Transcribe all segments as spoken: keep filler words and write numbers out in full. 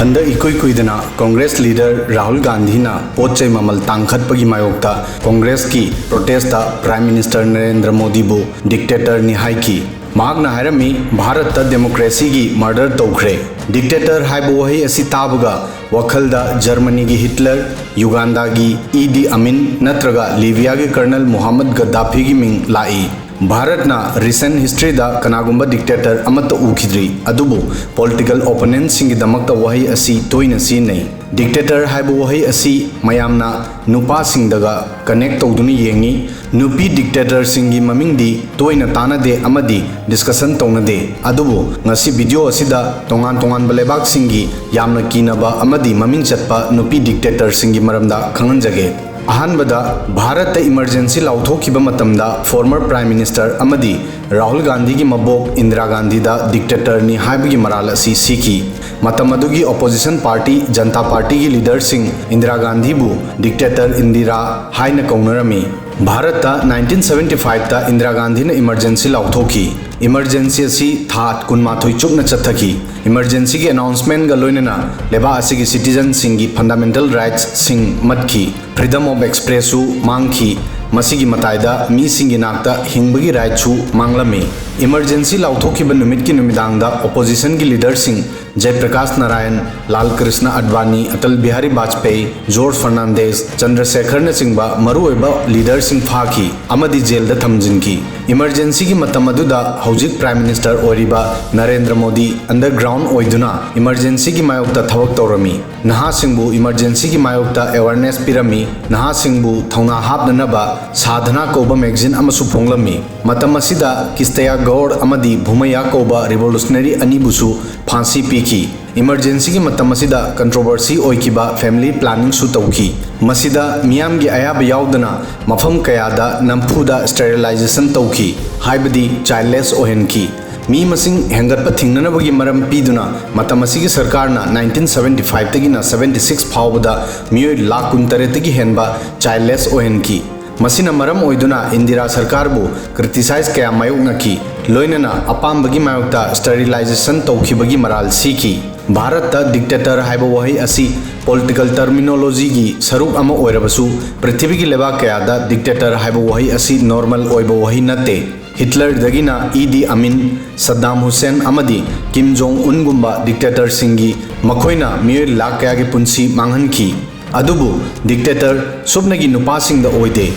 ꯍꯟꯗꯛ ꯏꯀꯨꯏ ꯀꯨꯏꯗꯅ ꯀꯣꯡꯒ꯭ꯔꯦꯁ ꯂꯤꯗꯔ ꯔꯥꯍꯨꯜ ꯒꯥꯟꯙꯤꯅ ꯄꯣꯠ ꯆꯩ ꯃꯃꯜ ꯇꯥꯡꯈꯠꯄꯒꯤ ꯃꯥꯌꯣꯛꯇ ꯀꯣꯡꯒ꯭ꯔꯦꯁꯀꯤ ꯄ꯭ꯔꯣꯇꯦꯁꯇ ꯄ꯭ꯔꯥꯏꯝ ꯃꯤꯅꯤꯁꯇꯔ ꯅꯔꯦꯟꯗ꯭ꯔ ꯃꯣꯗꯤꯕꯨ ꯗꯤꯛꯇꯦꯇꯔꯅꯤ ꯍꯥꯏꯈꯤ꯫ ꯃꯍꯥꯛꯅ ꯍꯥꯏꯔꯝꯃꯤ, "ꯚꯥꯔꯠꯇ ꯗꯦꯃꯣꯀ꯭ꯔꯦꯁꯤꯒꯤ ꯃꯔꯗꯔ ꯇꯧꯈ꯭ꯔꯦ"꯫ ꯗꯤꯛꯇꯦꯇꯔ ꯍꯥꯏꯕ ꯋꯥꯍꯩ ꯑꯁꯤ ꯇꯥꯕꯒ ꯋꯥꯈꯜꯗ ꯖꯔꯃꯅꯤꯒꯤ ꯍꯤꯠꯂꯔ, ꯌꯨꯒꯥꯟꯗꯥꯒꯤ ꯏꯗꯤ ꯑꯃꯤꯟ ꯅꯠꯇ꯭ꯔꯒ ꯂꯤꯕꯤꯌꯥꯒꯤ ꯀꯔꯅꯜ ꯃꯨꯍꯝꯃꯗ ꯒꯗꯥꯐꯤꯒꯤ ꯃꯤꯡ ꯂꯥꯛꯏ꯫ ꯚꯥꯔꯠꯅ ꯔꯤꯁꯦꯟ ꯍꯤꯁꯇ꯭ꯔꯤꯗ ꯀꯅꯥꯒꯨꯝꯕ ꯗꯤꯛꯇꯦꯇꯔ ꯑꯃꯠꯇ ꯎꯈꯤꯗ꯭ꯔꯤ, ꯑꯗꯨꯕꯨ ꯄꯣꯂꯤꯇꯤꯀꯦꯜ ꯑꯣꯄꯣꯅꯦꯟꯠꯁꯤꯡꯒꯤꯗꯃꯛꯇ ꯋꯥꯍꯩ ꯑꯁꯤ ꯇꯣꯏꯅ ꯁꯤꯖꯤꯟꯅꯩ꯫ ꯗꯤꯛꯇꯦꯇꯔ ꯍꯥꯏꯕ ꯋꯥꯍꯩ ꯑꯁꯤ ꯃꯌꯥꯝꯅ ꯅꯨꯄꯥꯁꯤꯡꯗꯒ ꯀꯅꯦꯛ ꯇꯧꯗꯨꯅ ꯌꯦꯡꯉꯤ꯫ ꯅꯨꯄꯤ ꯗꯤꯛꯇꯦꯇꯔꯁꯤꯡꯒꯤ ꯃꯃꯤꯡꯗꯤ ꯇꯣꯏꯅ ꯇꯥꯟꯅꯗꯦ ꯑꯃꯗꯤ ꯗꯤꯁꯀꯁꯟ ꯇꯧꯅꯗꯦ꯫ ꯑꯗꯨꯕꯨ ꯉꯁꯤ ꯚꯤꯗꯤꯑꯣ ꯑꯁꯤꯗ ꯇꯣꯉꯥꯟ ꯇꯣꯉꯥꯟꯕ ꯂꯩꯕꯥꯛꯁꯤꯡꯒꯤ ꯌꯥꯝꯅ ꯀꯤꯅꯕ ꯑꯃꯗꯤ ꯃꯃꯤꯡ ꯆꯠꯄ ꯅꯨꯄꯤ ꯗꯤꯛꯇꯦꯇꯔꯁꯤꯡꯒꯤ ꯃꯔꯝꯗ ꯈꯪꯍꯟꯖꯒꯦ꯫ ꯑꯍꯥꯟꯕꯗ, ꯚꯥꯔꯠꯇ ꯏꯃꯔꯖꯦꯟꯁꯤ ꯂꯥꯎꯊꯣꯛꯈꯤꯕ ꯃꯇꯝꯗ ꯐꯣꯔꯃꯔ ꯄ꯭ꯔꯥꯏꯝ ꯃꯤꯅꯤꯁꯇꯔ ꯑꯃꯗꯤ ꯔꯥꯍꯨꯜ ꯒꯥꯟꯙꯤꯒꯤ ꯃꯕꯣꯛ ꯏꯟꯗꯤꯔꯥ ꯒꯥꯟꯙꯤꯗ ꯗꯤꯛꯇꯦꯇꯔꯅꯤ ꯍꯥꯏꯕꯒꯤ ꯃꯔꯥꯜ ꯑꯁꯤ ꯁꯤꯈꯤ꯫ ꯃꯇꯝ ꯑꯗꯨꯒꯤ ꯑꯣꯄꯣꯖꯤꯁꯟ ꯄꯥꯔꯇꯤ ꯖꯟꯇꯥ ꯄꯥꯔꯇꯤꯒꯤ ꯂꯤꯗꯔꯁꯤꯡ ꯏꯟꯗꯤꯔꯥ ꯒꯥꯟꯙꯤꯕꯨ ꯗꯤꯛꯇꯦꯇꯔ ꯏꯟꯗꯤꯔꯥ ꯍꯥꯏꯅ ꯀꯧꯅꯔꯝꯃꯤ꯫ ꯚꯥꯔꯠꯇ ꯅꯥꯏꯟꯇꯤꯟ ꯁꯚꯦꯟꯇꯤ ꯐꯥꯏꯚꯇ ꯏꯟꯗꯤꯔꯥ ꯒꯥꯟꯙꯤꯅ ꯏꯃꯔꯖꯦꯟꯁꯤ ꯂꯥꯎꯊꯣꯛꯈꯤ꯫ ꯏꯃꯔꯖꯦꯟꯁꯤ ꯑꯁꯤ ꯊꯥ ꯀꯨꯟꯃꯥꯊꯣꯏ ꯆꯨꯞꯅ ꯆꯠꯊꯈꯤ꯫ ꯏꯃꯔꯖꯦꯟꯁꯤꯒꯤ ꯑꯦꯅꯥꯎꯟꯁꯃꯦꯟꯒ ꯂꯣꯏꯅꯅ ꯂꯩꯕꯥꯛ ꯑꯁꯤꯒꯤ ꯁꯤꯇꯤꯖꯟꯁꯤꯡꯒꯤ ꯐꯟꯗꯥꯃꯦꯟꯇꯦꯜ ꯔꯥꯏꯠꯁꯁꯤꯡ ꯃꯠꯈꯤ꯫ ꯐ꯭ꯔꯤꯗꯝ ꯑꯣꯐ ꯑꯦꯛꯁꯄ꯭ꯔꯦꯁꯁꯨ ꯃꯥꯡꯈꯤ꯫ ꯃꯁꯤꯒꯤ ꯃꯇꯥꯏꯗ ꯃꯤꯁꯤꯡꯒꯤ ꯅꯥꯛꯇ ꯍꯤꯡꯕꯒꯤ ꯔꯥꯏꯠꯁꯨ ꯃꯥꯡꯂꯝꯃꯤ꯫ ꯏꯃꯔꯖꯦꯟꯁꯤ ꯂꯥꯎꯊꯣꯛꯈꯤꯕ ꯅꯨꯃꯤꯠꯀꯤ ꯅꯨꯃꯤꯗꯥꯡꯗ ꯑꯣꯄꯣꯖꯤꯁꯟꯒꯤ ꯂꯤꯗꯔꯁꯤꯡ ꯖꯌꯄ꯭ꯔꯀꯥꯁ ꯅꯥꯔꯥꯌꯟ, ꯂꯥꯜ ꯀ꯭ꯔꯤꯁꯅ ꯑꯗꯚꯥꯅꯤ, ꯑꯇꯜ ꯕꯤꯍꯥꯔꯤ ꯕꯥꯖꯄꯦꯌꯤ, ꯖꯣꯔꯖ ꯐꯔꯅꯥꯟꯗꯦꯖ, ꯆꯟꯗ꯭ꯔꯁꯦꯈꯔꯅꯆꯤꯡꯕ ꯃꯔꯨꯑꯣꯏꯕ ꯂꯤꯗꯔꯁꯤꯡ ꯐꯥꯈꯤ ꯑꯃꯗꯤ ꯖꯦꯜꯗ ꯊꯝꯖꯤꯟꯈꯤ꯫ ꯏꯃꯔꯖꯦꯟꯁꯤꯒꯤ ꯃꯇꯝ ꯑꯗꯨꯗ ꯍꯧꯖꯤꯛ ꯄ꯭ꯔꯥꯏꯝ ꯃꯤꯅꯤꯁꯇꯔ ꯑꯣꯏꯔꯤꯕ ꯅꯔꯦꯟꯗ꯭ꯔ ꯃꯣꯗꯤ ꯑꯟꯗꯔꯒ꯭ꯔꯥꯎꯟ ꯑꯣꯏꯗꯨꯅ ꯏꯃꯔꯖꯦꯟꯁꯤꯒꯤ ꯃꯥꯌꯣꯛꯇ ꯊꯕꯛ ꯇꯧꯔꯝꯃꯤ꯫ ꯅꯍꯥꯁꯤꯡꯕꯨ ꯏꯃꯔꯖꯦꯟꯁꯤꯒꯤ ꯃꯥꯌꯣꯛꯇ ꯑꯦꯋꯥꯔꯅꯦꯁ ꯄꯤꯔꯝꯃꯤ, ꯅꯍꯥꯁꯤꯡꯕꯨ ꯊꯧꯅꯥ ꯍꯥꯞꯅꯅꯕ ꯁꯥꯙꯅꯥ ꯀꯧꯕ ꯃꯦꯒꯥꯖꯤꯟ ꯑꯃꯁꯨ ꯐꯣꯡꯂꯝꯃꯤ꯫ ꯃꯇꯝ ꯑꯁꯤꯗ ꯀꯤꯁꯇꯌꯥ ꯒꯧꯔ ꯑꯃꯗꯤ ꯚꯨꯃꯌꯥ ꯀꯧꯕ ꯔꯤꯚꯣꯂꯨꯁꯅꯔꯤ ꯑꯅꯤꯕꯨꯁꯨ ꯐꯥꯡꯁꯤ ꯄꯤꯈꯤ꯫ ꯏꯃꯔꯖꯦꯟꯁꯤꯒꯤ ꯃꯇꯝ ꯑꯁꯤꯗ ꯀꯟꯇ꯭ꯔꯣꯚꯔꯁꯤ ꯑꯣꯏꯈꯤꯕ ꯐꯦꯃꯤꯂꯤ ꯄ꯭ꯂꯥꯅꯤꯡꯁꯨ ꯇꯧꯈꯤ꯫ ꯃꯁꯤꯗ ꯃꯤꯌꯥꯝꯒꯤ ꯑꯌꯥꯕ ꯌꯥꯎꯗꯅ ꯃꯐꯝ ꯀꯌꯥꯗ ꯅꯝꯐꯨꯗ ꯁ꯭ꯇꯦꯔꯤꯂꯥꯏꯖꯦꯁꯟ ꯇꯧꯈꯤ, ꯍꯥꯏꯕꯗꯤ ꯆꯥꯏꯜꯗꯂꯦꯁ ꯑꯣꯏꯍꯟꯈꯤ꯫ ꯃꯤ ꯃꯁꯤꯡ ꯍꯦꯟꯒꯠꯄ ꯊꯤꯡꯅꯅꯕꯒꯤ ꯃꯔꯝ ꯄꯤꯗꯨꯅ ꯃꯇꯝ ꯑꯁꯤꯒꯤ ꯁꯔꯀꯥꯔꯅ ꯅꯥꯏꯟꯇꯤꯟ ꯁꯚꯦꯟꯇꯤ ꯐꯥꯏꯚꯇꯒꯤꯅ ꯁꯚꯦꯟꯇꯤ ꯁꯤꯛꯁ ꯐꯥꯎꯕꯗ ꯃꯤꯑꯣꯏ ꯂꯥꯈ ꯀꯨꯟꯇꯔꯦꯠꯇꯒꯤ ꯍꯦꯟꯕ ꯆꯥꯏꯜꯗꯂꯦꯁ ꯑꯣꯏꯍꯟꯈꯤ꯫ ꯃꯁꯤꯅ ꯃꯔꯝ ꯑꯣꯏꯗꯨꯅ ꯏꯟꯗꯤꯔꯥ ꯁꯔꯀꯥꯔꯕꯨ ꯀ꯭ꯔꯤꯇꯤꯁꯥꯏꯖ ꯀꯌꯥ ꯃꯥꯌꯣꯛꯅꯈꯤ, ꯂꯣꯏꯅꯅ ꯑꯄꯥꯝꯕꯒꯤ ꯃꯥꯌꯣꯛꯇ ꯁ꯭ꯇꯦꯔꯤꯂꯥꯏꯖꯦꯁꯟ ꯇꯧꯈꯤꯕꯒꯤ ꯃꯔꯥꯜ ꯁꯤꯈꯤ꯫ ꯚꯥꯔꯠꯇ dictator ꯍꯥꯏꯕ ꯋꯥꯍꯩ ꯑꯁꯤ political terminologyꯒꯤ ꯁꯔꯨꯛ ꯑꯃ ꯑꯣꯏꯔꯕꯁꯨ, ꯄ꯭ꯔꯤꯊꯤꯕꯤꯒꯤ ꯂꯩꯕꯥꯛ ꯀꯌꯥꯗ dictator ꯍꯥꯏꯕ ꯋꯥꯍꯩ ꯑꯁꯤ normal ꯑꯣꯏꯕ ꯋꯥꯍꯩ ꯅꯠꯇꯦ꯫ ꯍꯤꯠꯂꯔꯗꯒꯤꯅ ꯏꯗꯤ ꯑꯃꯤꯟ, ꯁꯗꯥꯝ ꯍꯨꯁꯦꯟ ꯑꯃꯗꯤ ꯀꯤꯝ ꯖꯣꯡ ꯎꯟꯒꯨꯝꯕ dictatorꯁꯤꯡꯒꯤ ꯃꯈꯣꯏꯅ ꯃꯤꯑꯣꯏ ꯂꯥꯈ ꯀꯌꯥꯒꯤ ꯄꯨꯟꯁꯤ ꯃꯥꯡꯍꯟꯈꯤ꯫ ꯑꯗꯨꯕꯨ dictator ꯁꯨꯞꯅꯒꯤ ꯅꯨꯄꯥꯁꯤꯡꯗ ꯑꯣꯏꯗꯦ꯫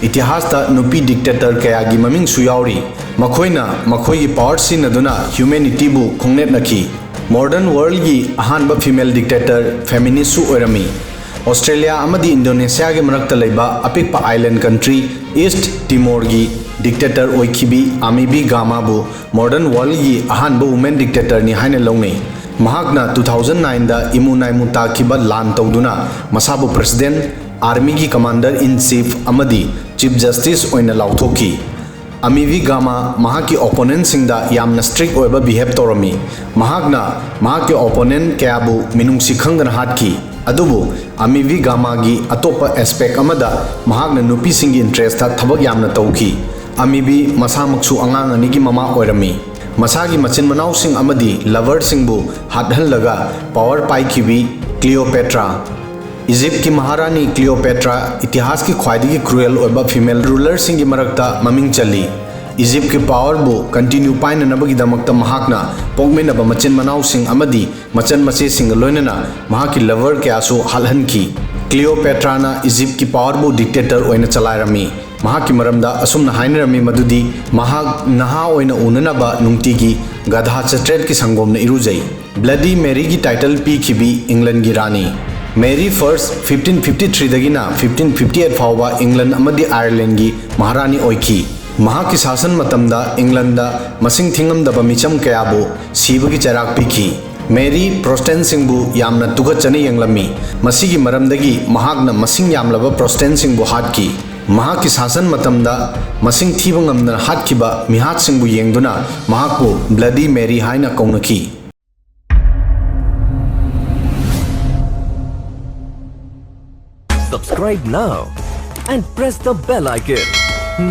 ꯏꯇꯤꯍꯥꯁꯇ ꯅꯨꯄꯤ dictator ꯀꯌꯥꯒꯤ ꯃꯃꯤꯡꯁꯨ ꯌꯥꯎꯔꯤ꯫ ꯃꯈꯣꯏꯅ ꯃꯈꯣꯏꯒꯤ power ꯁꯤꯖꯤꯟꯅꯗꯨꯅ humanityꯕꯨ ꯈꯣꯡꯅꯦꯠꯅꯈꯤ꯫ Modern worldꯒꯤ ꯑꯍꯥꯟꯕ female dictator feministꯁꯨ ꯑꯣꯏꯔꯝꯃꯤ꯫ ꯑꯣꯁꯇ꯭ꯔꯦꯂꯤꯌꯥ ꯑꯃꯗꯤ ꯏꯟꯗꯣꯅꯦꯁꯤꯌꯥꯒꯤ ꯃꯔꯛꯇ ꯂꯩꯕ ꯑꯄꯤꯛꯄ island country East Timorꯒꯤ dictator ꯑꯣꯏꯈꯤꯕꯤ ꯑꯃꯤꯕꯤ ꯒꯥꯃꯥꯕꯨ modern worldꯒꯤ ꯑꯍꯥꯟꯕ woman dictatorꯅꯤ ꯍꯥꯏꯅ ꯂꯧꯅꯩ꯫ ꯃꯍꯥꯛꯅ two thousand nineꯗ ꯏꯃꯨ ꯅꯥꯏꯃꯨ ꯇꯥꯈꯤꯕ ꯂꯥꯟ ꯇꯧꯗꯨꯅ ꯃꯁꯥꯕꯨ president, armyꯒꯤ commander in chief ꯑꯃꯗꯤ chief justice ꯑꯣꯏꯅ ꯂꯥꯎꯊꯣꯛꯈꯤ꯫ ꯑꯃꯤꯕꯤ ꯒꯥꯃꯥ ꯃꯍꯥꯛꯀꯤ opponentꯁꯤꯡꯗ ꯌꯥꯝꯅ strict ꯑꯣꯏꯕ behave ꯇꯧꯔꯝꯃꯤ꯫ ꯃꯍꯥꯛꯅ ꯃꯍꯥꯛꯀꯤ opponent ꯀꯌꯥꯕꯨ ꯃꯤꯅꯨꯡꯁꯤ ꯈꯪꯗꯅ ꯍꯥꯠꯈꯤ꯫ ꯑꯗꯨꯕꯨ ꯑꯃꯤꯕꯤ ꯒꯥꯃꯥꯒꯤ ꯑꯇꯣꯞꯄ aspect ꯑꯃꯗ ꯃꯍꯥꯛꯅ ꯅꯨꯄꯤꯁꯤꯡꯒꯤ interestꯇ ꯊꯕꯛ ꯌꯥꯝꯅ ꯇꯧꯈꯤ꯫ ꯑꯃꯤꯕꯤ ꯃꯁꯥꯃꯛꯁꯨ ꯑꯉꯥꯡ ꯑꯅꯤꯒꯤ ꯃꯃꯥ ꯑꯣꯏꯔꯝꯃꯤ꯫ ꯃꯁꯥꯒꯤ ꯃꯆꯤꯟ ꯃꯅꯥꯎꯁꯤꯡ ꯑꯃꯗꯤ loverꯁꯤꯡꯕꯨ ꯍꯥꯠꯍꯜꯂꯒ power ꯄꯥꯏꯈꯤꯕꯤ Cleopatra꯫ ꯏꯖꯤꯞꯀꯤ ꯃꯍꯥꯔꯥꯅꯤ Cleopatra ꯏꯇꯤꯍꯥꯁꯀꯤ ꯈ꯭ꯋꯥꯏꯗꯒꯤ cruel ꯑꯣꯏꯕ female rulerꯁꯤꯡꯒꯤ ꯃꯔꯛꯇ ꯃꯃꯤꯡ ꯆꯜꯂꯤ꯫ ꯏꯖꯤꯞꯀꯤ powerꯕꯨ continue ꯄꯥꯏꯅꯅꯕꯒꯤꯗꯃꯛꯇ ꯃꯍꯥꯛꯅ ꯄꯣꯛꯃꯤꯟꯅꯕ ꯃꯆꯤꯟ ꯃꯅꯥꯎꯁꯤꯡ ꯑꯃꯗꯤ ꯃꯆꯟ ꯃꯆꯦꯁꯤꯡꯒ ꯂꯣꯏꯅꯅ ꯃꯍꯥꯛꯀꯤ lover ꯀꯌꯥꯁꯨ ꯍꯥꯠꯍꯟꯈꯤ꯫ Cleopatraꯅ ꯏꯖꯤꯞꯀꯤ powerꯕꯨ dictator ꯑꯣꯏꯅ ꯆꯂꯥꯏꯔꯝꯃꯤ꯫ ꯃꯍꯥꯛꯀꯤ ꯃꯔꯝꯗ ꯑꯁꯨꯝꯅ ꯍꯥꯏꯅꯔꯝꯃꯤ ꯃꯗꯨꯗꯤ ꯃꯍꯥꯛ ꯅꯍꯥ ꯑꯣꯏꯅ ꯎꯅꯅꯕ ꯅꯨꯡꯇꯤꯒꯤ ꯒꯙꯥ ꯆꯥꯇ꯭ꯔꯦꯠꯀꯤ ꯁꯪꯒꯣꯝꯅ ꯏꯔꯨꯖꯩ꯫ Bloody Maryꯒꯤ title ꯄꯤꯈꯤꯕꯤ ꯏꯪꯂꯟꯒꯤ ꯔꯥꯅꯤ꯫ Mary First fifteen fifty threeꯗꯒꯤꯅ fifteen fifty eight ꯐꯥꯎꯕ ꯏꯪꯂꯟ ꯑꯃꯗꯤ ꯑꯥꯌꯔꯂꯦꯟꯒꯤ ꯃꯍꯥꯔꯥꯅꯤ ꯑꯣꯏꯈꯤ꯫ ꯃꯍꯥꯛꯀꯤ ꯁꯥꯁꯟ ꯃꯇꯝꯗ ꯏꯪꯂꯟꯗ ꯃꯁꯤꯡ ꯊꯤꯉꯝꯗꯕ ꯃꯤꯆꯝ ꯀꯌꯥꯕꯨ ꯁꯤꯕꯒꯤ ꯆꯩꯔꯥꯛ ꯄꯤꯈꯤ꯫ ꯃꯦꯔꯤ ꯄ꯭ꯔꯣꯇꯦꯁꯇꯦꯟꯠꯁꯤꯡꯕꯨ ꯌꯥꯝꯅ ꯇꯨꯀꯠꯆꯅ ꯌꯦꯡꯂꯝꯃꯤ꯫ ꯃꯁꯤꯒꯤ ꯃꯔꯝꯗꯒꯤ ꯃꯍꯥꯛꯅ ꯃꯁꯤꯡ ꯌꯥꯝꯂꯕ ꯄ꯭ꯔꯣꯇꯦꯁꯇꯦꯟꯠꯁꯤꯡꯕꯨ ꯍꯥꯠꯈꯤ꯫ ꯃꯍꯥꯛꯀꯤ ꯁꯥꯁꯟ ꯃꯇꯝꯗ ꯃꯁꯤꯡ ꯊꯤꯕ ꯉꯝꯗꯅ ꯍꯥꯠꯈꯤꯕ ꯃꯤꯍꯥꯠꯁꯤꯡꯕꯨ ꯌꯦꯡꯗꯨꯅ ꯃꯍꯥꯛꯄꯨ Bloody Mary ꯍꯥꯏꯅ ꯀꯧꯅꯈꯤ꯫ Subscribe now and press the bell icon.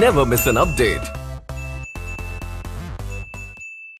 Never miss an update.